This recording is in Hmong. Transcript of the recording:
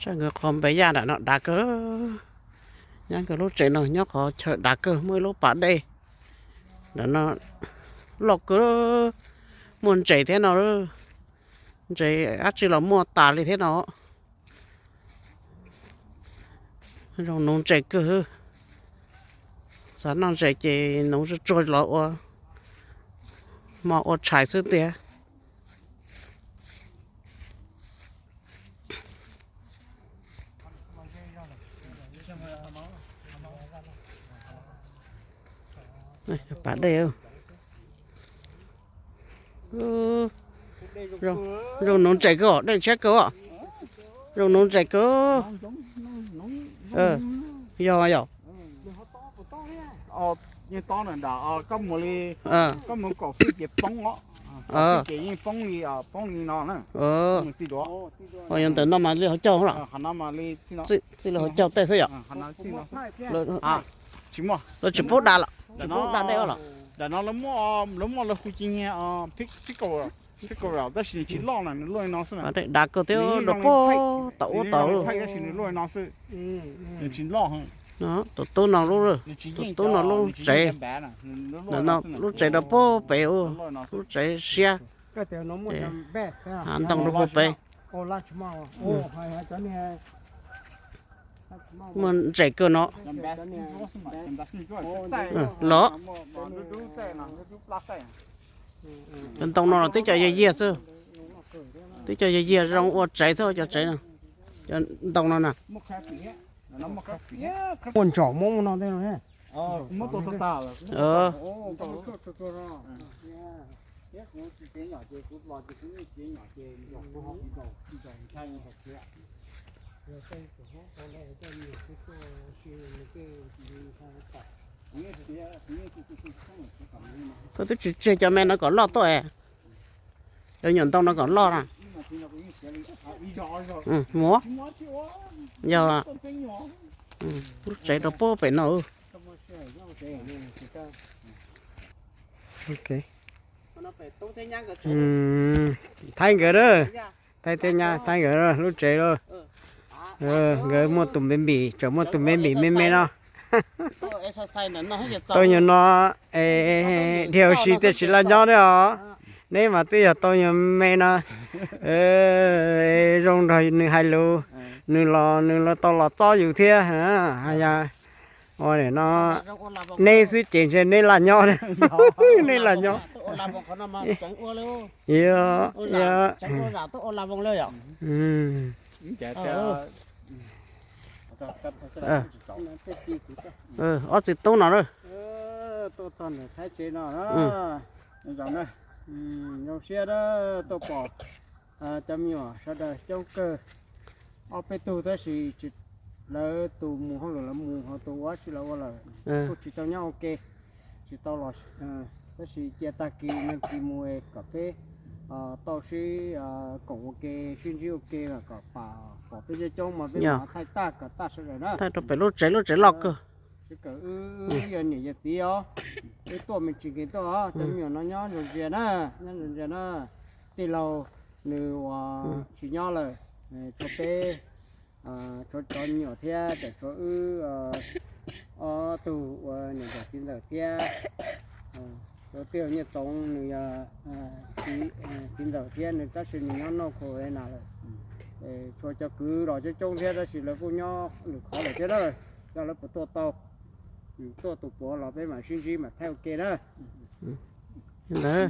Tshaj nkawd qhov npe yaj nram no dav kawg. Nyob nkawd lub tsev no nyob qhov chaw dav kawg, muaj ib lub pas dej nram no loj kawg, muaj ntses thiab no. Ntses dab tsi los muaj tas li thiab no. Zoo nuv ntses kawg. Xav noj ntses ces nuv tsuag tsuag los ua, mos ua tshais xwb tiag. Pas dej. Zoo nuv ntses kawg, dej ntshiab kawg. Zoo nuv ntses kawg. Yog yom. Yeej tob na, koj mus li, koj mus kaum fij ces poob os. Kaum fij ces yeej poob li, poob li no na. Mus txij duav. Yog ntawm no mas li hauv caug los? Txij li hauv caug tej xwb yom? Tsis muaj, lawv tsis pub da los, tsis pub da dej los? Daim no lawv muaj, lawv muaj lawv hu cia pickle, tab sis nws tsis loj na, nws luaj li no xwb na. Dav kawg thiab, rau puag tom ub tod. Tab sis nws luaj li no xwb, nws tsis loj. Tus tub no lub, tus tub no lub tsev, lub tsev rau puag pem ub, lub tsev siab. Hav ntoo rau puag pem. Muaj ntses kawg no. Los, cov ntoo no los twb cov yiag yiag xwb. Twb cov yiag yiag zoo ua tsev xwb cov tsev no. Cov ntoo no na. Muaj ntsaum muab no tej no. Koj twb tsis tseg cov me no kom loj tuaj es. Cov nyuam ntoo no kom loj na. Mus, yog lub tsev rau puag pem no. Thaib nkawd a, Thaib thiab nyab Thaib nkawd lub tsev lawm. Nkawd muaj tus baby, tseem muaj tus baby me me no. Tau nyuam no, dhia huv si tiam sis laj nyob thiab os. Neb mas twb yog tau nyuam me no, zoo nrog nws hais lus, nws los nws los tau los txob yus thiab. Hais yog ua no, neb xwb ces ntshe neb laj nyob, neb laj nyob. Ob txiv tub no lawm. Tuaj txog ntawm Thaib tsev no, zoo siab tuaj pom cov me nyuam sawv daws coob kawg. Ob peb tug tab sis lawv tus mus hauj lwm lawv mus, ho tus ua dab tsi lawv ua lawm, kuj tsis tau nyob ua ke, tsis tau los, tab sis cia tag kis nag kis mus es kom peb tau sib koom ua ke, sib ntsib ua ke los kom pom peb coob coob mas peb mam thaij tag kom tag sawv daws na. Thaij rau pem lub tsev, lub tsev loj kawg. Sib kawm wb yog niam yog txiv os, wb tuaj me ntsis nkees tuaj os, cov me nyuam no nyob ntsia na, nyob ntsia na. Tij laug nws uas tsis nyob lawm, tshuav peb, tshuav cov me nyuam thiab, tshuav wb ob tug ua niam ntxawm txiv ntxawm thiab. Tshuav tij laug Nyiaj Txoov nws yog txiv ntxawm thiab, nws tab sis nws nyob North Carolina lawm. Tshuav cov kwv los coob coob thiab tab sis lawv kuj nyob lwm qhov lawm thiab na. Yog lawv puas tuaj tau, tuaj tus puav los peb mam sib ntsib mam thaij ua ke na. Ntawd,